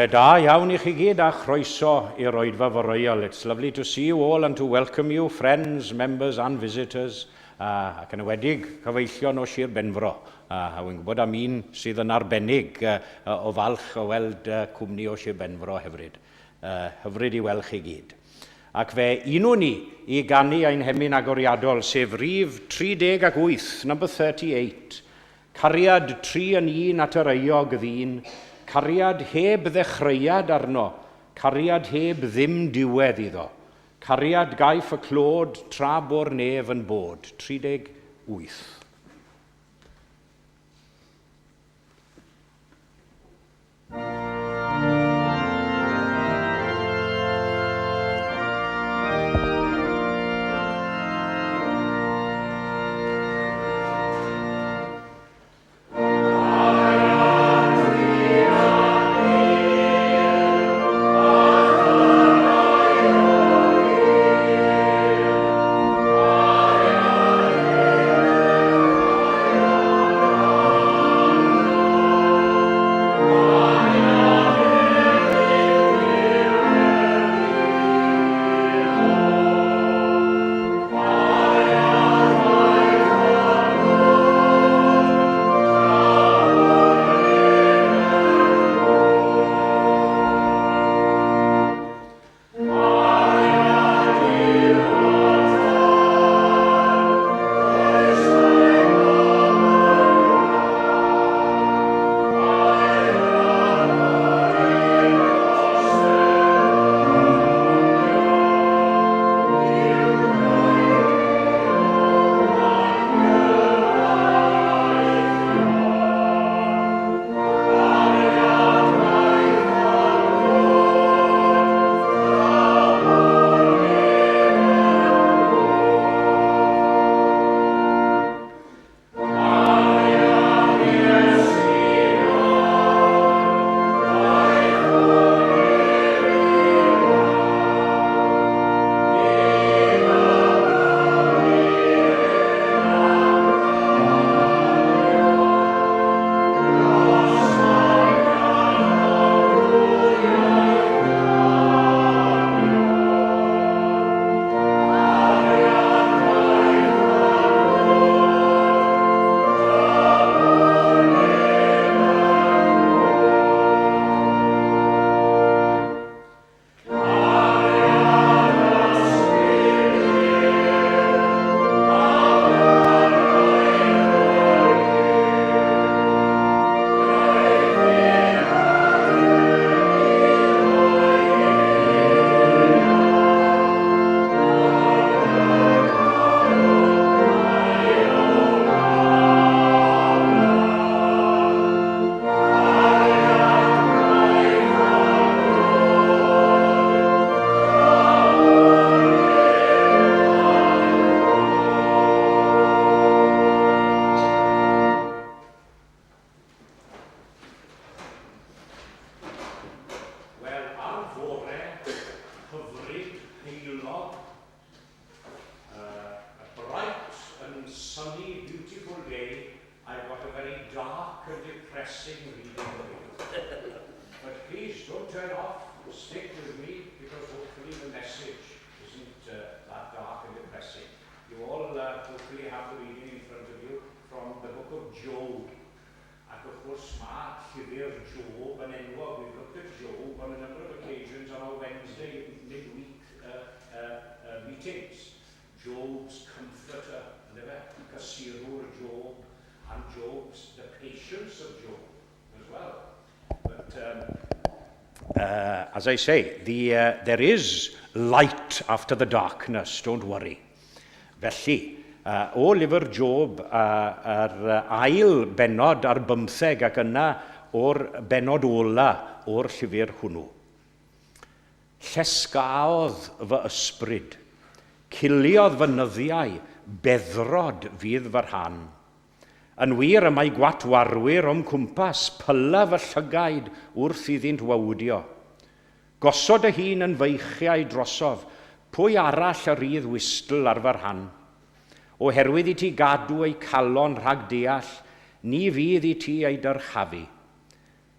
Bore da iawn i chi gyd a chroeso i'r Oedfa Foreol. It's lovely to see you all and to welcome you, friends, members and visitors, uh, ac yn ewedig cyfeillion o Sir Benfro. Uh, a wy'n gwybod am un sydd yn arbennig uh, o falch o weld uh, cwmni o Sir Benfro hefyd. Uh, hyfryd i weld chi gyd. Ac fe unwn ni i ganu ein hemyn agoriadol, sef rif 38, number 38, Cariad tri yn un at yr euog ddyn, cariad heb ddechreuad arno, cariad heb ddim diwedd iddo. Cariad gaiff y clod tra bo'r nef yn bod. 38. Wel, ar fore hyfryd heulog, uh, a bright and sunny, beautiful day, I've got a very dark and depressing reading for you. But please don't turn off, stick with me, because hopefully the message isn't uh, that dark and depressing. You all uh, hopefully have the reading in front of you from the book of Job. Ac wrth gwrs mae llyfr Job yn enwog. We've looked at Job on a number of occasions on our Wednesday midweek uh, uh, uh, meetings. Job's comforter, yndyfe? Cysurwr Job, and Job's, the patience of Job as well. But um, uh, as I say, the, uh, there is light after the darkness, don't worry. Felly, uh, o lyfr Job, uh, yr ail bennod ar bymtheg ac yna o'r bennod ola o'r llyfr hwnnw. Llesgaodd fy ysbryd, ciliodd fy nyddiau, beddrod fydd fy rhan. Yn wir, y mae gwatwarwyr o'm cwmpas, pyla fy llygaid wrth iddynt wawdio. Gosod dy hun yn feichiau drosof, pwy arall y rhydd wystl ar fy rhan? Oherwydd i ti gadw eu calon rhag deall, ni fydd i ti ei dyrchafu.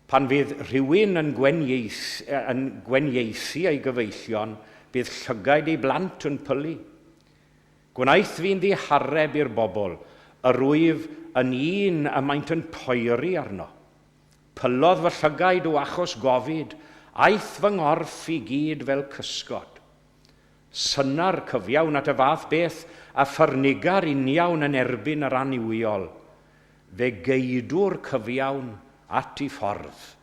Pan fydd rhywun yn gwenieith, yn gwenieithu ei gyfeillion, bydd llygaid ei blant yn pylu. Gwnaeth fi'n ddihareb i'r bobl, yr wyf yn un y maent yn poeri arno. Pylodd fy llygaid o achos gofid, aeth fy nghorff i gyd fel cysgod. Syna'r cyfiawn at y fath beth, a ffyrniga'r uniawn yn erbyn yr annuwiol. Fe geidw'r cyfiawn at ei ffordd.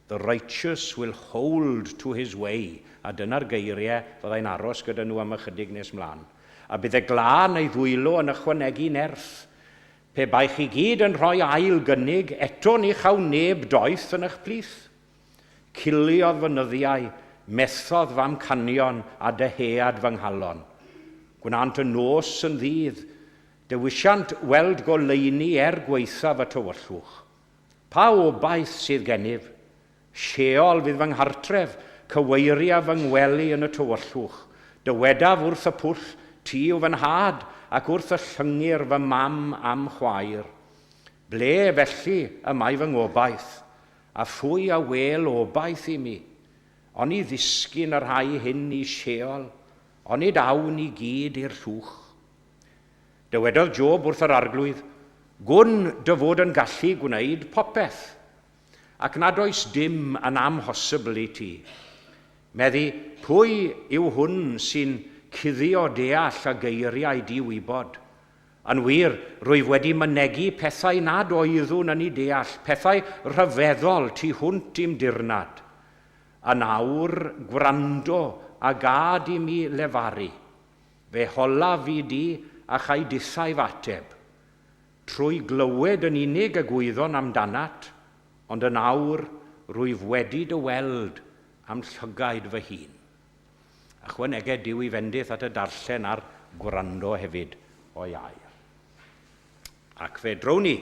The righteous will hold to his way, a dyna'r geiriau fyddai'n aros gyda nhw am ychydig nes mlaen. A bydd y glân ei ddwylo yn ychwanegu nerth. Pe bai chi gyd yn rhoi ail gynnig, eto ni chawn neb doeth yn eich plith. Ciliodd fy nyddiau, methodd fy amcanion a dyhead fy nghalon. Gwnânt y nos yn ddydd, dewisiant weld goleuni er gwaethaf y tywyllwch. Pa obaith sydd gennyf? Sheol fydd fy nghartref, cyweiriaf fy ngwely yn y tywyllwch. Dywedaf wrth y pwll, Ti yw fy nhad, ac wrth y llyngyr, fy mam a'm chwaer. Ble, felly, y mae fy ngobaith? A phwy a wêl obaith i mi? Oni ddisgyn y rhai hyn i Sheol? Onid awn i gyd i'r llwch? Dywedodd Job wrth yr Arglwydd, Gwn dy fod yn gallu gwneud popeth, ac nad oes dim yn amhosibl i ti. Meddi, pwy yw hwn sy'n cuddio deall y geiriau di-wybod? Yn wir, rwyf wedi mynegi pethau nad oeddwn yn eu deall, pethau rhyfeddol tu hwnt i'm dirnad. Yn awr, gwrando a gad i mi lefaru. Fe holaf fi di, a chai dithau f'ateb. Trwy glywed yn unig y gwyddon amdanat, ond yn awr rwyf wedi dy weld â'm llygaid fy hun. Ychwaneged Duw i fendith at y darllen a'r gwrando hefyd o'i air. Ac fe drown ni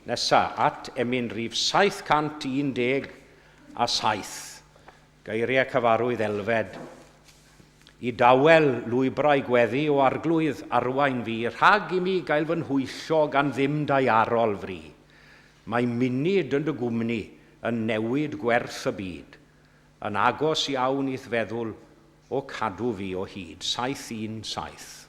nesa at emyn rhif 717, Geiriau cyfarwydd Elfed. I dawel lwybrau gweddi o Arglwydd arwain fi, rhag i mi gael fy nhwyllo gan ddim daearol fri. Mae munud yn dy gwmni yn newid gwerth y byd. Yn agos iawn i'th feddwl, o cadw fi o hyd. 717.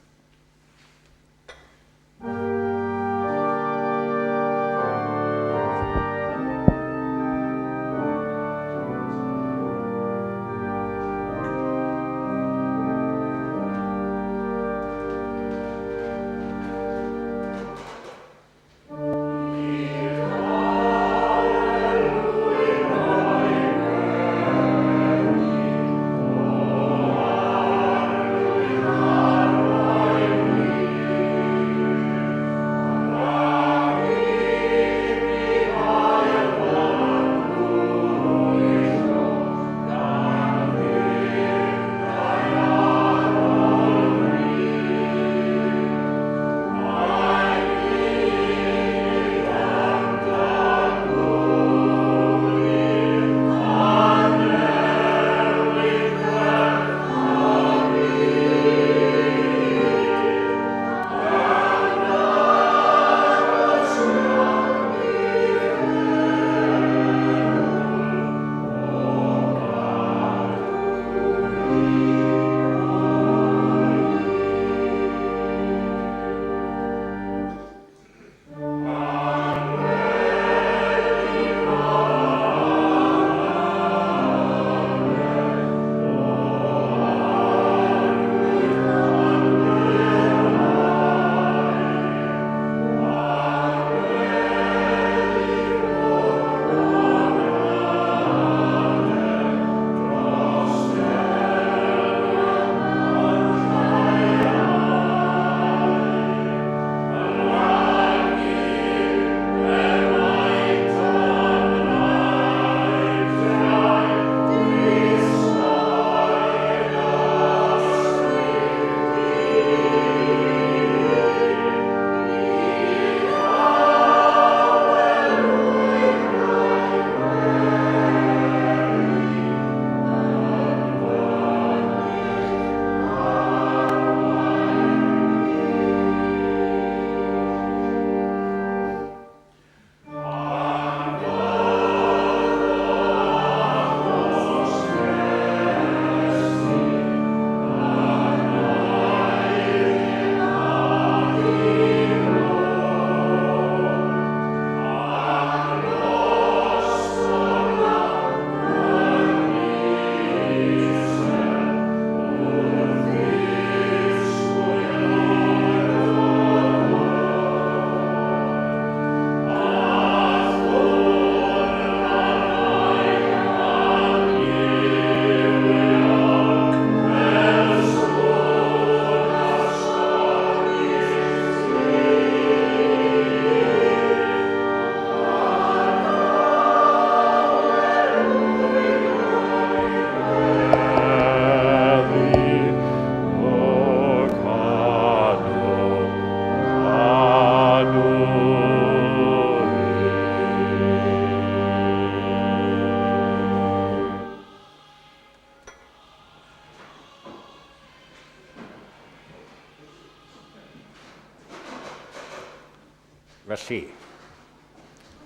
Felly,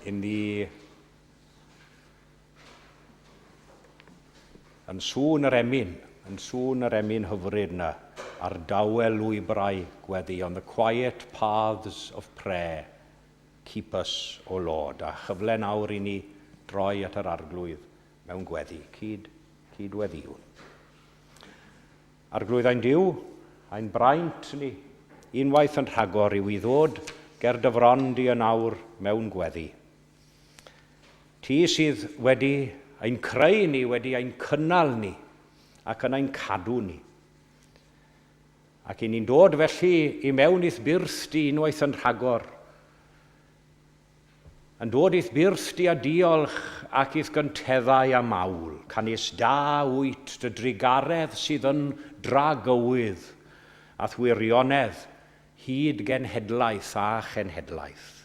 in the Yn sŵn yr emyn, yn sŵn yr emyn hyfryd 'na, ar dawel lwybrau gweddi, on the quiet paths of prayer, keep us, O Lord. A chyfle nawr i ni droi at yr Arglwydd mewn gweddi. Cyd, cyd-weddïwn. Arglwydd ein Duw, ein braint ni, unwaith yn rhagor yw i ddod ger dy fron di yn awr mewn gweddi. Ti sydd wedi ein creu ni, wedi ein cynnal ni, ac yn ein cadw ni. Ac i ni'n dod felly i mewn i'th byrth di unwaith yn rhagor, yn dod i'th byrth di a diolch ac i'th gynteddau a mawl, canys da wyt dy drugaredd sydd yn dragywydd, a'th wirionedd hyd genhedlaeth a chenhedlaeth.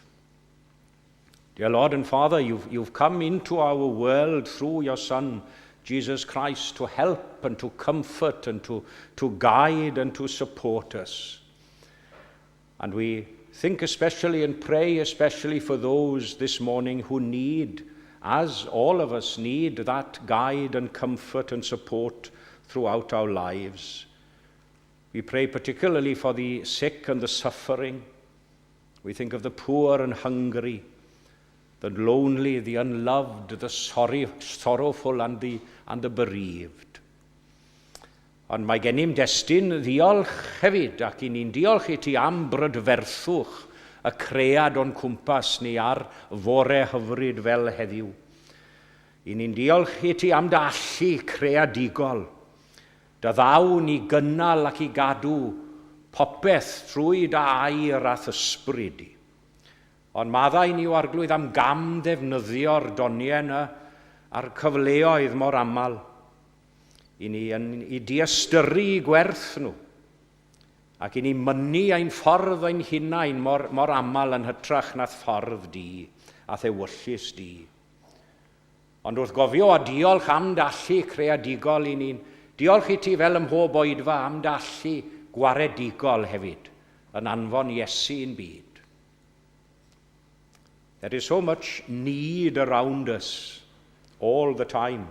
Dear Lord and Father, you've, you've come into our world through your Son, Jesus Christ, to help and to comfort and to, to guide and to support us. And we think especially and pray especially for those this morning who need, as all of us need, that guide and comfort and support throughout our lives. We pray particularly for the sick and the suffering. We think of the poor and hungry, the lonely, the unloved, the sorry, sorrowful and the, and the bereaved. Ond mae gennym destun ddiolch hefyd, ac i ni'n diolch i ti am brydferthwch y cread o'n cwmpas ni ar fore hyfryd fel heddiw. I ni'n diolch i ti am dy allu creadigol, dy ddawn i gynnal ac i gadw popeth trwy dy air a'th ysbryd di. Ond maddau ni o Arglwydd am gam ddefnyddio'r doniau yna a'r cyfleoedd mor aml i ni yn i diystyru gwerth nhw ac i ni mynnu ein ffordd ein hunain mor, mor aml yn hytrach nath ffordd di a thewyllys di. Ond wrth gofio a diolch am dy allu creadigol i ni'n diolch i ti fel ym mhob oedfa am dy allu gwaredigol hefyd yn anfon Iesu i'n byd. There is so much need around us all the time.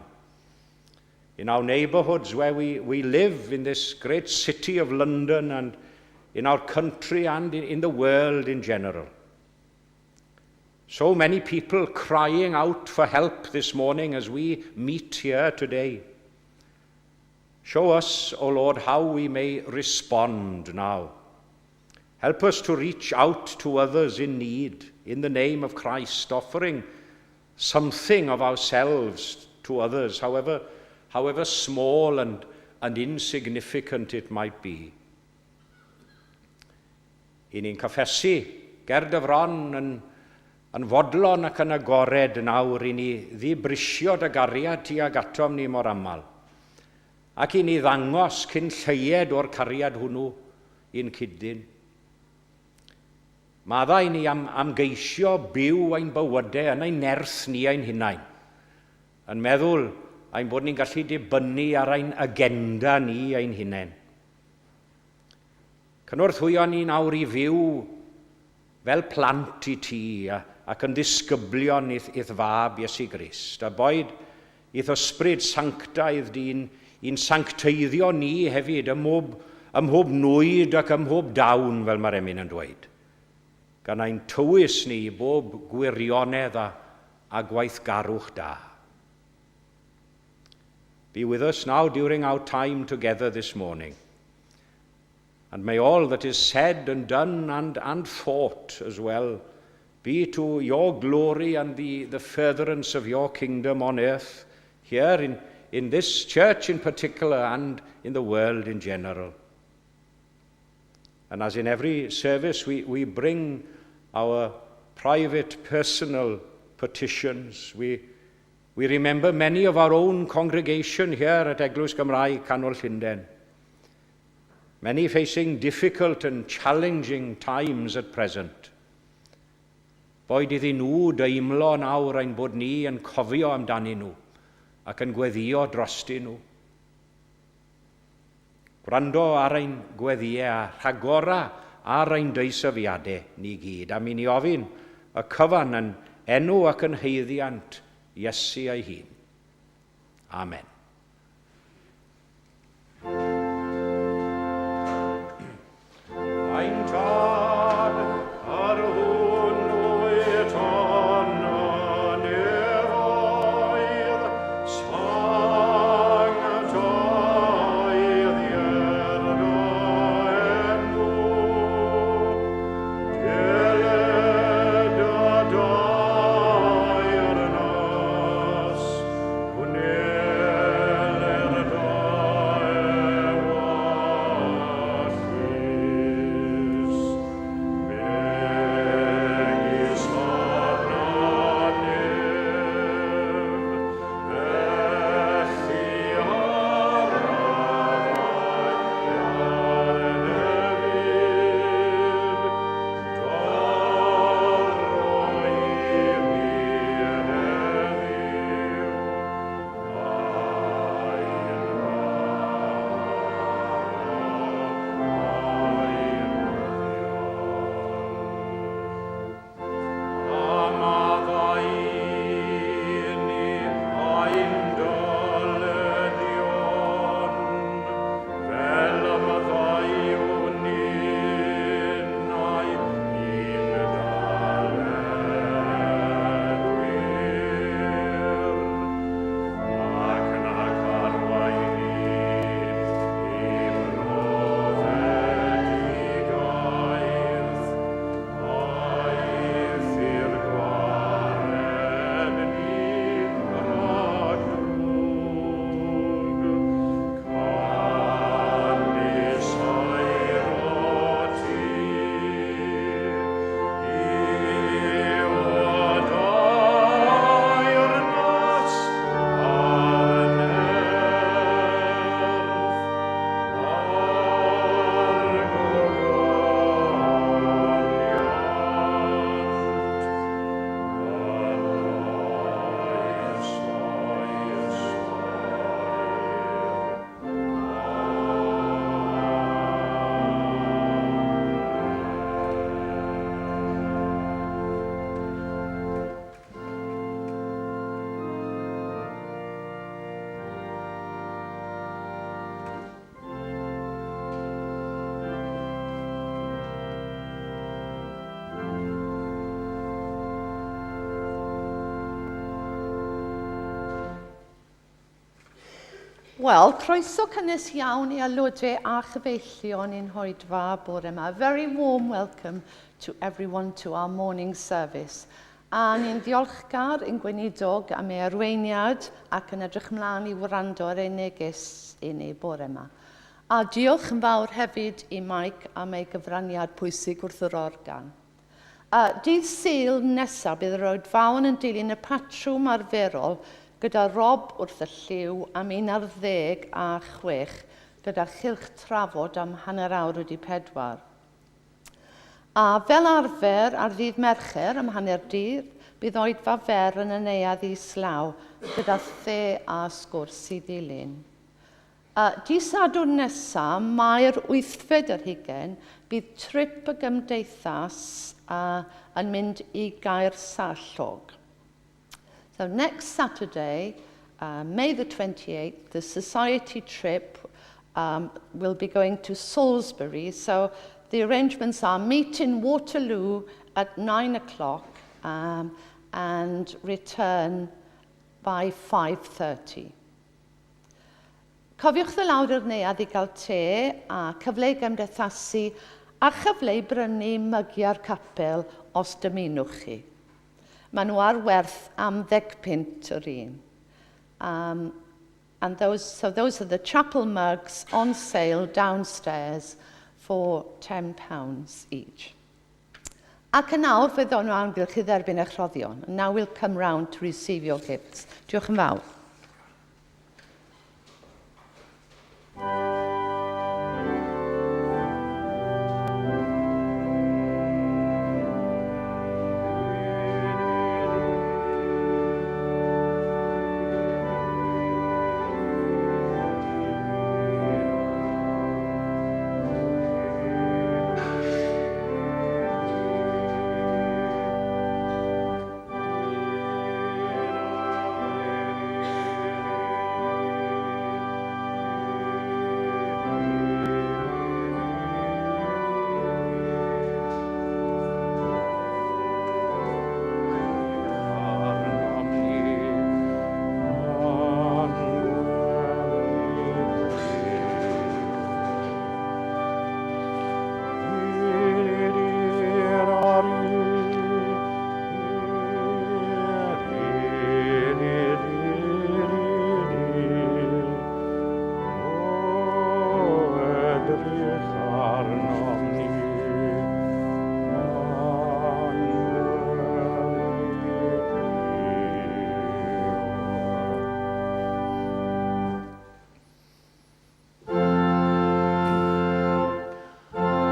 In our neighbourhoods where we, we live in this great city of London and in our country and in, in the world in general. So many people crying out for help this morning as we meet here today. Show us, O Lord, how we may respond now. Help us to reach out to others in need in the name of Christ, offering something of ourselves to others, however, however small and, and insignificant it might be. I ni'n cyffesu ger dy fron yn, yn fodlon ac yn agored nawr i ni ddibrisio dy gariad tuag atom ni mor aml, ac i ni ddangos cyn lleied o'r cariad hwnnw i'n cyd-ddyn. Maddau ni am, am geisio byw ein bywydau yn ein nerth ni ein hunain, yn meddwl ein bod ni'n gallu dibynnu ar ein agenda ni ein hunain. Cynorthwyo ni nawr i fyw fel plant i ti ac yn ddisgyblion i'th, i'th fab Iesu Grist. A boed i'th ysbryd sanctaidd di'n i'n sancteiddio ni hefyd ym mhob, ym mhob nwyd ac ym mhob dawn, fel mae'r emyn yn dweud. Gan ein tywys ni i bob gwirionedd a, a gwaithgarwch da. Be with us now during our time together this morning. And may all that is said and done and, and thought as well be to your glory and the, the furtherance of your kingdom on earth, here in, in this church in particular and in the world in general. And as in every service, we, we bring our private, personal petitions. We, we remember many of our own congregation here at Eglwys Gymraeg Canol Llundain. Many facing difficult and challenging times at present. Boed iddyn nhw deimlo nawr ein bod ni yn cofio amdanyn nhw ac yn gweddio drostyn nhw. Gwrando ar ein gweddïau a rhagora ar ein deisyfiadau ni gyd. A mi ni ofyn y cyfan yn enw ac yn haeddiant Iesu ei hun. Amen. Ein Tad, yr hwn wyt yn y nefoedd, sanctaidd i'r dy enw. Deled y deyrnas, gwneler dy ewyllys, megis yn y nef, felly ar y ddaear hefyd. Dyro i ni heddiw ein bara beunyddiol. A maddau i ni ein dyledion, fel y maddeuwn ninnau i'n dyledwyr. Ac nac arwain ni i brofedigaeth, Eithr gwared ni rhag drwg. Canys eiddo ti yw y deyrnas a'r nerth a'r gogoniant yn oes oesoedd. Wel, croeso cynnes iawn i aelodau a chyfeillion i'n hoedfa bore yma. A very warm welcome to everyone to our morning service. A ni'n ddiolchgar i'n gweinidog am ei arweiniad ac yn edrych mlaen i wrando ar ei neges i ni bore yma. A diolch yn fawr hefyd i Mike am ei gyfraniad pwysig wrth yr organ. A dydd Sul nesaf bydd yr oedfaon yn dilyn y patrwm arferol gyda Rob wrth y llyw am 11 a chwech gyda chylch trafod am 4:30. A fel arfer ar ddydd Mercher am hanner dydd bydd oedfa fer yn y neuadd islaw gyda the a sgwrs i ddilyn. A dydd Sadwrn nesa, Mai'r wythfed ar hugain, bydd trip y gymdeithas yn mynd i Gaersallog. So next Saturday, May the 28th, the society trip will be going to Salisbury. So the arrangements are meet in Waterloo at 9 o'clock and return by 5:30. Cofiwch ddod lawr i'r neuadd i gael te a cyfle i gymdeithasu a chyfle i brynu mygiau'r capel os dymunwch chi. Maen nhw ar werth am ddeg punt yr un. And those, so those are the chapel mugs on sale downstairs for £10 each. Ac yn awr fe ddown nhw amgylch i dderbyn eich rhoddion. And now we'll come round to receive your gifts. Diolch yn fawr.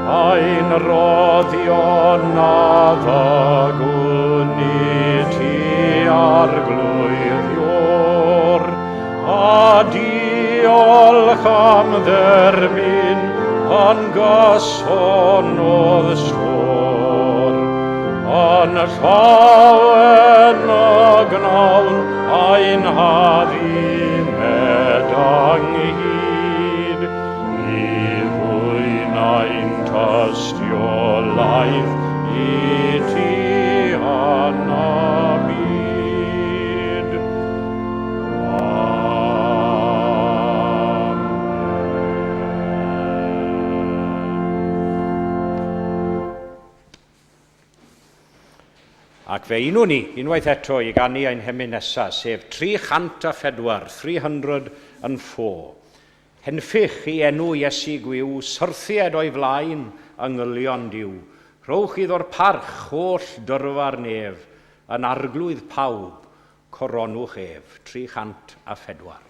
Ein rhoddion a ddygwn i ti Arglwydd Iôr, a diolch am dderbyn yn gyson o'dd stôr. Yn llawen y gnawn ein hadduned ynghyd, i ddwyn ein tystiolaeth i ti yn y byd. Amen. Ac fe unwn ni, unwaith eto, i ganu ein hemyn nesaf, sef 304, 304. Henffych i enw Iesu gwiw, syrthied o'i flaen yng ngylion Duw. Rhowch iddo'r parch, holl dyrfa'r nef, yn arglwydd pawb, coronwch ef. 304.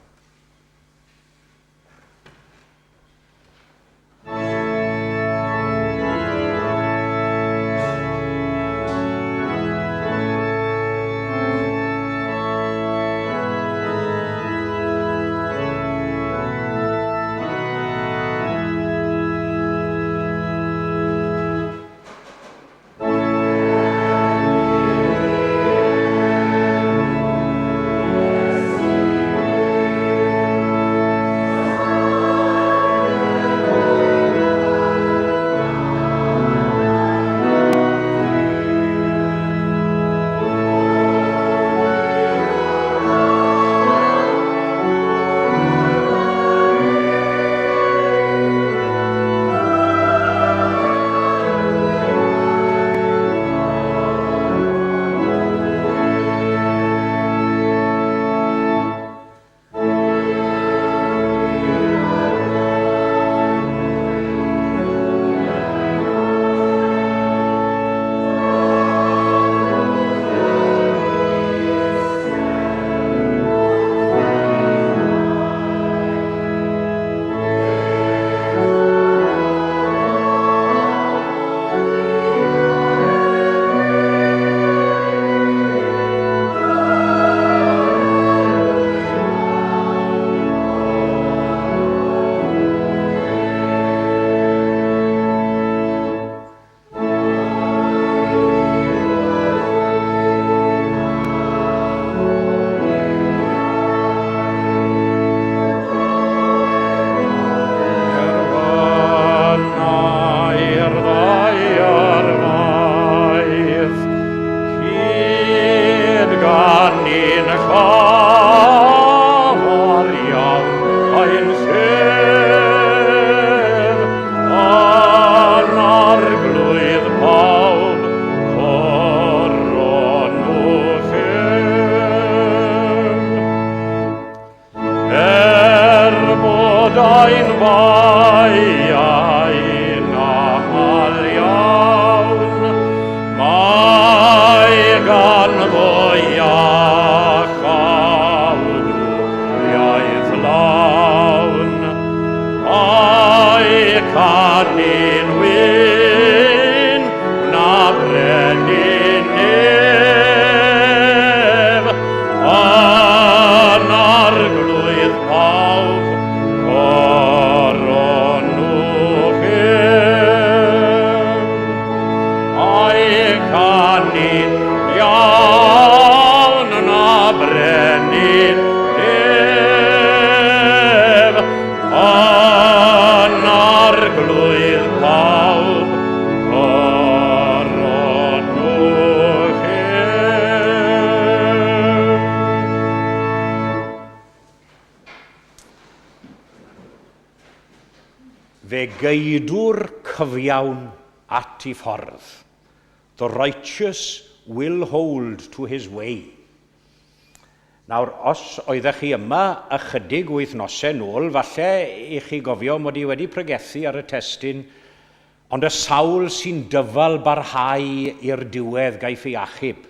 Fe geidw'r cyfiawn at ei ffordd. The righteous will hold to his way. Nawr, os oeddech chi yma ychydig wythnosau nôl, falle i chi gofio mod i wedi pregethu ar y testun Ond y sawl sy'n dyfal barhau i'r diwedd gaiff ei achub.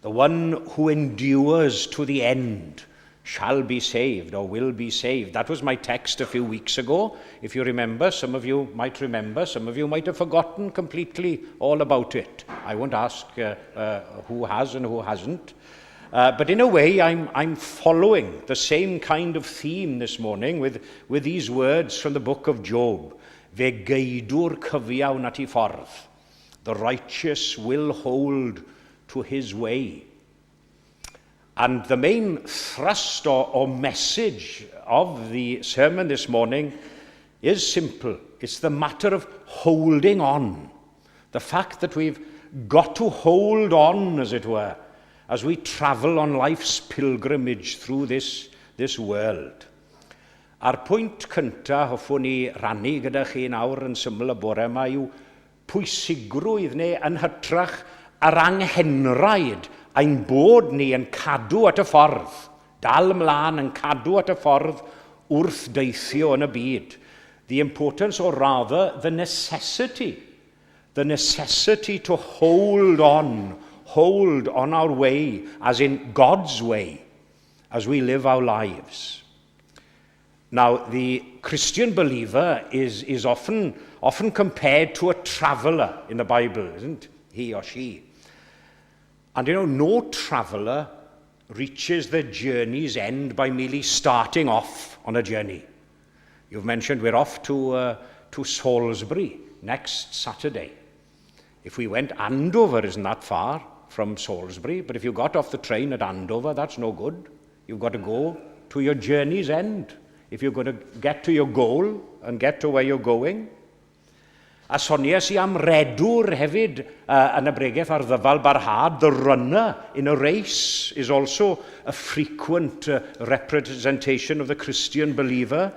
The one who endures to the end shall be saved or will be saved. That was my text a few weeks ago. If you remember, some of you might remember, some of you might have forgotten completely all about it. I won't ask who has and who hasn't. But in a way, I'm following the same kind of theme this morning with these words from the book of Job. Fe geidw'r cyfiawn at ei ffordd. The righteous will hold to his way. And the main thrust or message of the sermon this morning is simple. It's the matter of holding on. The fact that we've got to hold on, as it were, as we travel on life's pilgrimage through this world. A'r pwynt cyntaf hoffwn i rannu gyda chi nawr yn syml y bore yma yw pwysigrwydd neu yn hytrach yr anghenraid ein bod ni yn cadw at y ffordd, dal ymlaen yn cadw at y ffordd wrth deithio yn y byd. The importance, or rather the necessity to hold on our way, as in God's way, as we live our lives. Now, the Christian believer is often compared to a traveller in the Bible, isn't he or she? And no traveller reaches the journey's end by merely starting off on a journey. You've mentioned we're off to Salisbury next Saturday. If we went, Andover isn't that far from Salisbury, but if you got off the train at Andover, that's no good. You've got to go to your journey's end if you're going to get to your goal and get to where you're going. A sonies i am redwr hefyd yn y bregeth ar ddyfal barhad. The runner in a race is also a frequent representation of the Christian believer.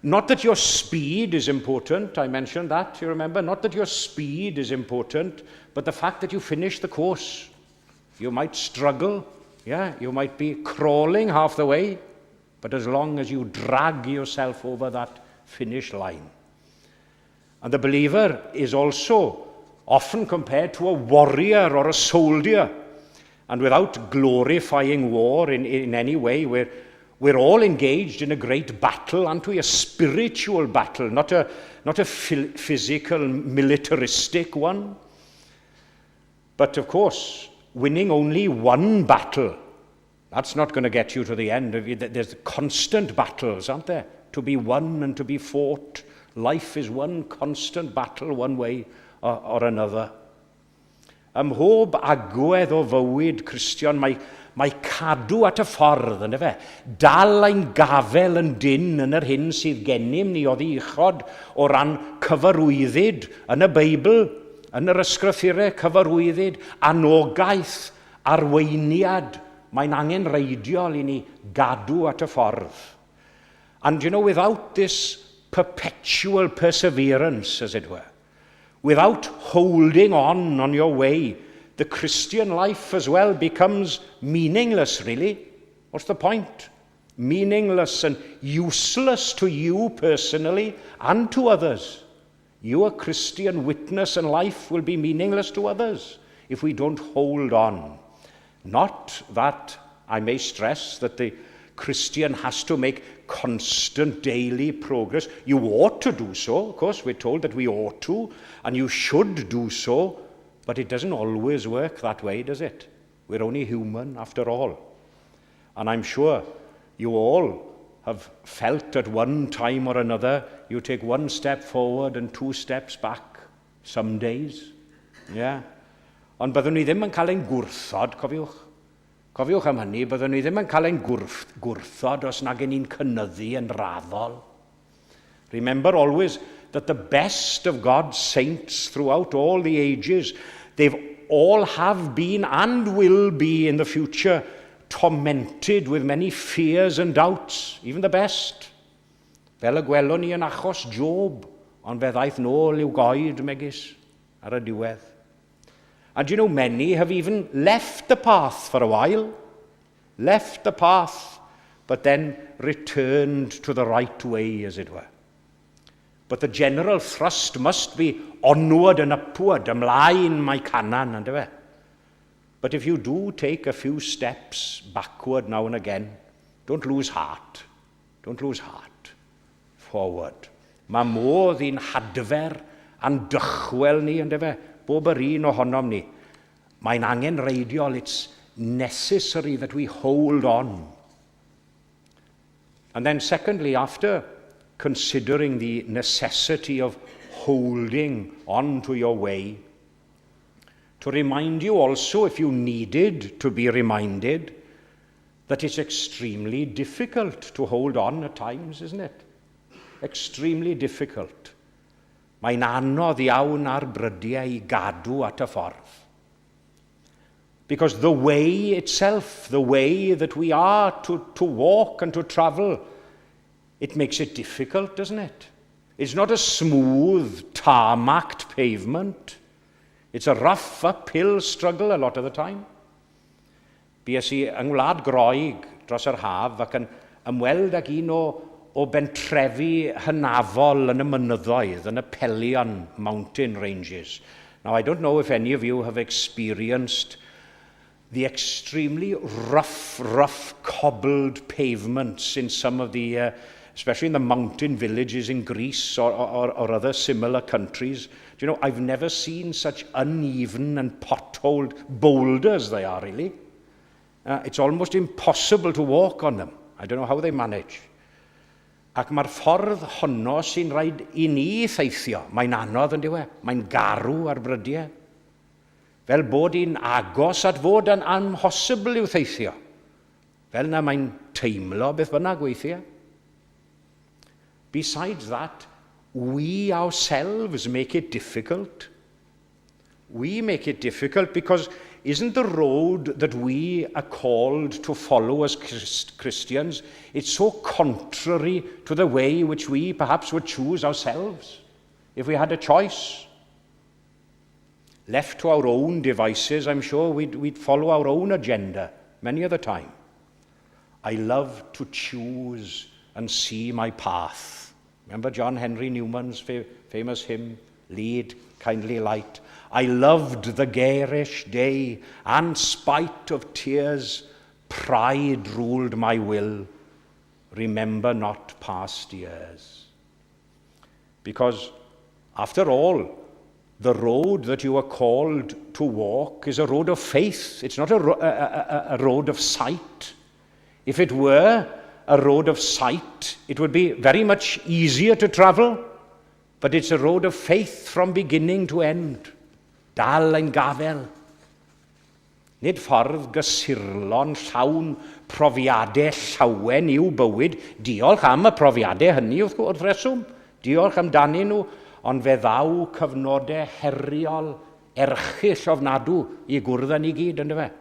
Not that your speed is important, I mentioned that, you remember? Not that your speed is important, but the fact that you finish the course. You might struggle, yeah, you might be crawling half the way, but as long as you drag yourself over that finish line. And the believer is also often compared to a warrior or a soldier. And without glorifying war in any way, we're all engaged in a great battle, aren't we? A spiritual battle, not a physical, militaristic one. But of course, winning only one battle, that's not going to get you to the end. There's constant battles, aren't there? To be won and to be fought. Life is one constant battle, one way or another. Ym mhob agwedd o fywyd Cristion, mae cadw at y ffordd, yn fe? Dal ein gafel yn dyn yn yr hyn sydd gennym ni oddi uchod o ran cyfarwyddyd yn y Beibl, yn yr ysgrythurau, cyfarwyddyd, anogaeth, arweiniad. Mae'n angenrheidiol i ni gadw at y ffordd. And without this perpetual perseverance, as it were, without holding on your way, the Christian life as well becomes meaningless, really. What's the point? Meaningless and useless to you personally and to others. Your Christian witness and life will be meaningless to others if we don't hold on. Not that I may stress that the Christian has to make constant daily progress. You ought to do so, of course, we're told that we ought to, and you should do so, but it doesn't always work that way, does it? We're only human after all. And I'm sure you all have felt at one time or another you take one step forward and two steps back some days. Yeah. Ond byddwn ni ddim yn cael ein gwrthod, cofiwch. Cofiwch am hynny, byddwn ni ddim yn cael ein gwrthod os nag ni'n cynyddu yn raddol. Remember always that the best of God's saints throughout all the ages, they've all have been and will be in the future tormented with many fears and doubts, even the best. Fel y gwelwn ni yn achos Job, ond fe ddaeth nôl i'w goed megis ar y diwedd. And many have even left the path for a while, left the path, but then returned to the right way, as it were. But the general thrust must be onward and upward, ymlaen mae Canaan, on'd. But if you do take a few steps backward now and again, Don't lose heart. Don't lose heart. Forward. Mae modd i'n hadfer a'n dychwel ni, yndyfe? Bob yr un ohonom ni. Mae'n angenrheidiol, it's necessary that we hold on. And then secondly, after considering the necessity of holding on to your way, to remind you also, if you needed to be reminded, that it's extremely difficult to hold on at times, isn't it? Extremely difficult. Mae'n anodd iawn ar brydiau i gadw at y ffordd. Because the way itself, the way that we are to walk and to travel, it makes it difficult, doesn't it? It's not a smooth, tarmacked pavement. It's a rough uphill struggle a lot of the time. Bues i yng Ngwlad Groeg dros yr haf ac yn ymweld ag un o bentrefi hynafol yn y mynyddoedd, yn y Pelion Mountain Ranges. Now, I don't know if any of you have experienced the extremely rough, rough cobbled pavements in some of the, especially in the mountain villages in Greece or other similar countries. Do you know, I've never seen such uneven and potholed boulders they are, really. It's almost impossible to walk on them. I don't know how they manage. Ac mae'r ffordd honno sy'n rhaid i ni theithio. Mae'n anodd yn dyw e. Mae'n garw ar brydiau. Fel bod hi'n agos at fod yn amhosibl i'w theithio. Fel na mae'n teimlo beth bynnag weithiau. Besides that, we ourselves make it difficult. We make it difficult because isn't the road that we are called to follow as Christians, it's so contrary to the way which we perhaps would choose ourselves if we had a choice? Left to our own devices, I'm sure we'd follow our own agenda many of the time. I love to choose and see my path. Remember John Henry Newman's famous hymn, "Lead, Kindly Light"? I loved the garish day, and spite of tears, pride ruled my will. Remember not past years. Because, after all, the road that you are called to walk is a road of faith. It's not a road of sight. If it were a road of sight, it would be very much easier to travel. But it's a road of faith from beginning to end. Dal ein gafel. Nid ffordd gysurlon llawn profiadau llawen yw bywyd. Diolch am y profiadau hynny wrth reswm. Diolch amdanyn nhw, ond fe ddaw cyfnodau heriol erchyll ofnadw i gwrdd â ni gyd, yndyfe?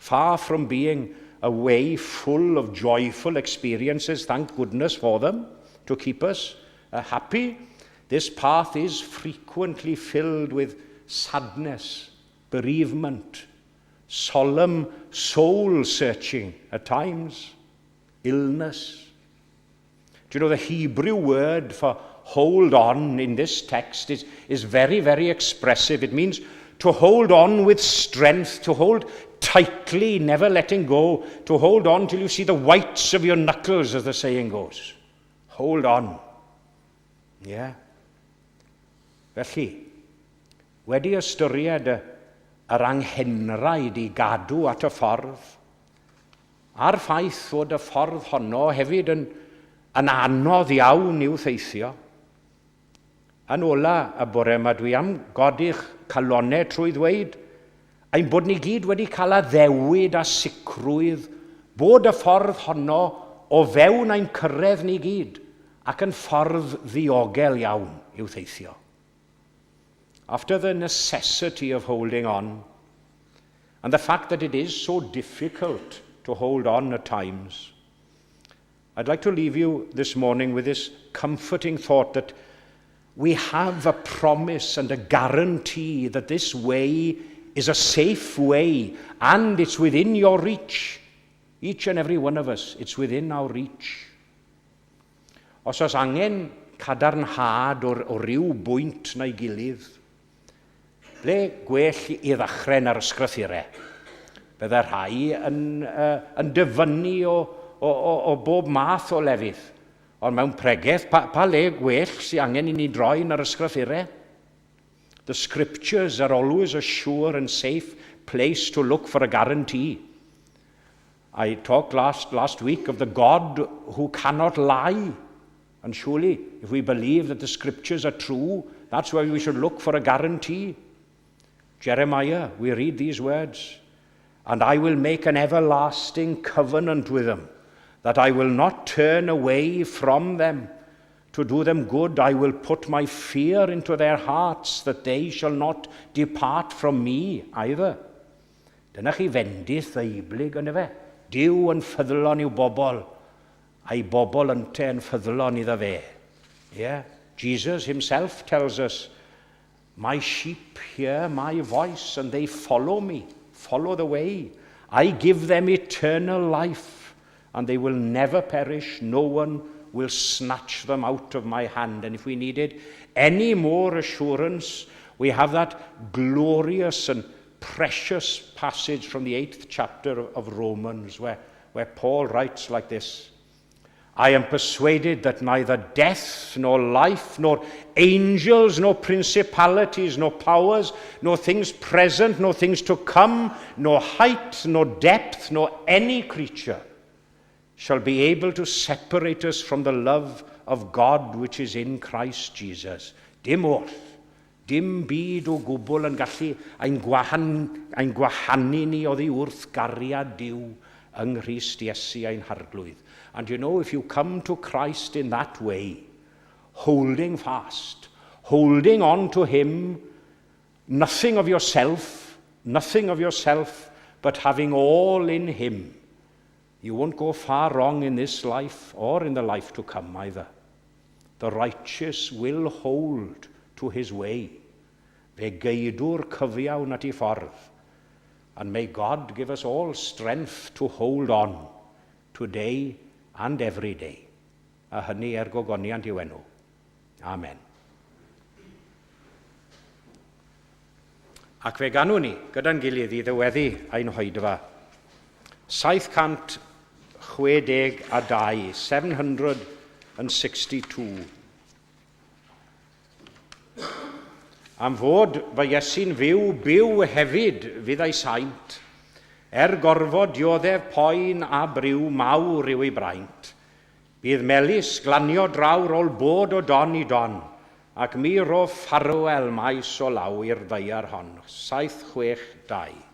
Far from being a way full of joyful experiences, thank goodness for them, to keep us happy, this path is frequently filled with sadness, bereavement, solemn soul searching at times, illness. Do you know the Hebrew word for "hold on" in this text is very, very expressive. It means to hold on with strength, to hold tightly, never letting go, to hold on till you see the whites of your knuckles, as the saying goes. Hold on. Yeah. Felly, wedi ystyried yr anghenraid i gadw at y ffordd, a'r ffaith fod y ffordd honno hefyd yn anodd iawn i'w theithio, yn ola y bore yma dwi am godi'ch calonau trwy ddweud ein bod ni gyd wedi cael addewid a sicrwydd bod y ffordd honno o fewn ein cyrraedd ni gyd ac yn ffordd ddiogel iawn i'w theithio. After the necessity of holding on, and the fact that it is so difficult to hold on at times, I'd like to leave you this morning with this comforting thought that we have a promise and a guarantee that this way is a safe way and it's within your reach. Each and every one of us, it's within our reach. Os oes angen cadarnhad o ryw bwynt na'i gilydd, ble gwell i ddechrau na'r ysgrythurau? Bydde rhai yn, yn dyfynnu o, o, o, o bob math o lefydd. Ond mewn pregeth, pa, pa le gwell sy'n angen i ni droi yn yr ysgrythurau? The scriptures are always a sure and safe place to look for a guarantee. I talked last, last week of the God who cannot lie. And surely, if we believe that the scriptures are true, that's where we should look for a guarantee. Jeremiah, we read these words And I will make an everlasting covenant with them, that I will not turn away from them. To do them good, I will put my fear into their hearts, that they shall not depart from me either. Dyna chi fendith ddeublyg yn efe. Duw yn ffyddlon i'w bobl, a'i bobl ynte yn ffyddlon iddo fe. Yeah. Jesus himself tells us, My sheep hear my voice and they follow me, follow the way. I give them eternal life and they will never perish. No one will snatch them out of my hand. And if we needed any more assurance, we have that glorious and precious passage from the eighth chapter of Romans where, where Paul writes like this I am persuaded that neither death, nor life, nor angels, nor principalities, nor powers, nor things present, nor things to come, nor height, nor depth, nor any creature shall be able to separate us from the love of God which is in Christ Jesus. Dim oll, dim byd o gwbl yn gallu ein, gwahan, ein gwahanu ni oddi wrth gariad Duw yng Nghrist Iesu ein harglwydd. And you know, if you come to Christ in that way, holding fast, holding on to him, nothing of yourself, nothing of yourself, but having all in him, you won't go far wrong in this life or in the life to come either. The righteous will hold to his way. Fe geidw'r cyfiawn at ei ffordd. And may God give us all strength to hold on today and every day. A hynny er gogoniant i'w enw. Amen. Ac fe ganwn ni gyda'n gilydd i ddyweddu ein hoedfa. 762, 762. Am fod fy Iesu'n fyw, byw hefyd fydd ei saint, er gorfod dioddef poen a briw mawr yw ei braint. Bydd melys glanio draw'r ol bod o don i don, ac mi ro ffarwel maes o law i'r ddaear hon. 762.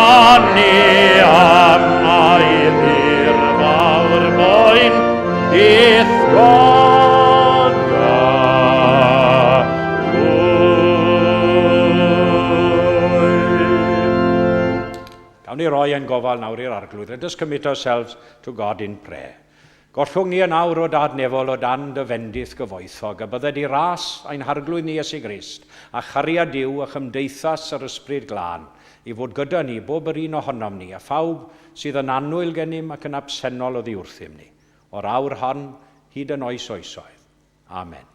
Diflannu am mai fawr boen byth gyda hwy. Gawn ni roi ein gofal nawr i'r Arglwydd. Let us commit ourselves to God in prayer. Gollwng ni yn awr, O Dad nefol, o dan dy fendith gyfoethog, a bydded i ras ein Harglwydd ni Iesu Grist, a chariad Duw a chymdeithas yr Ysbryd Glân, i fod gyda ni, bob yr un ohonom ni, a phawb sydd yn annwyl gennym ac yn absennol oddi wrthym ni, o'r awr hon hyd yn oes oesoedd. Amen.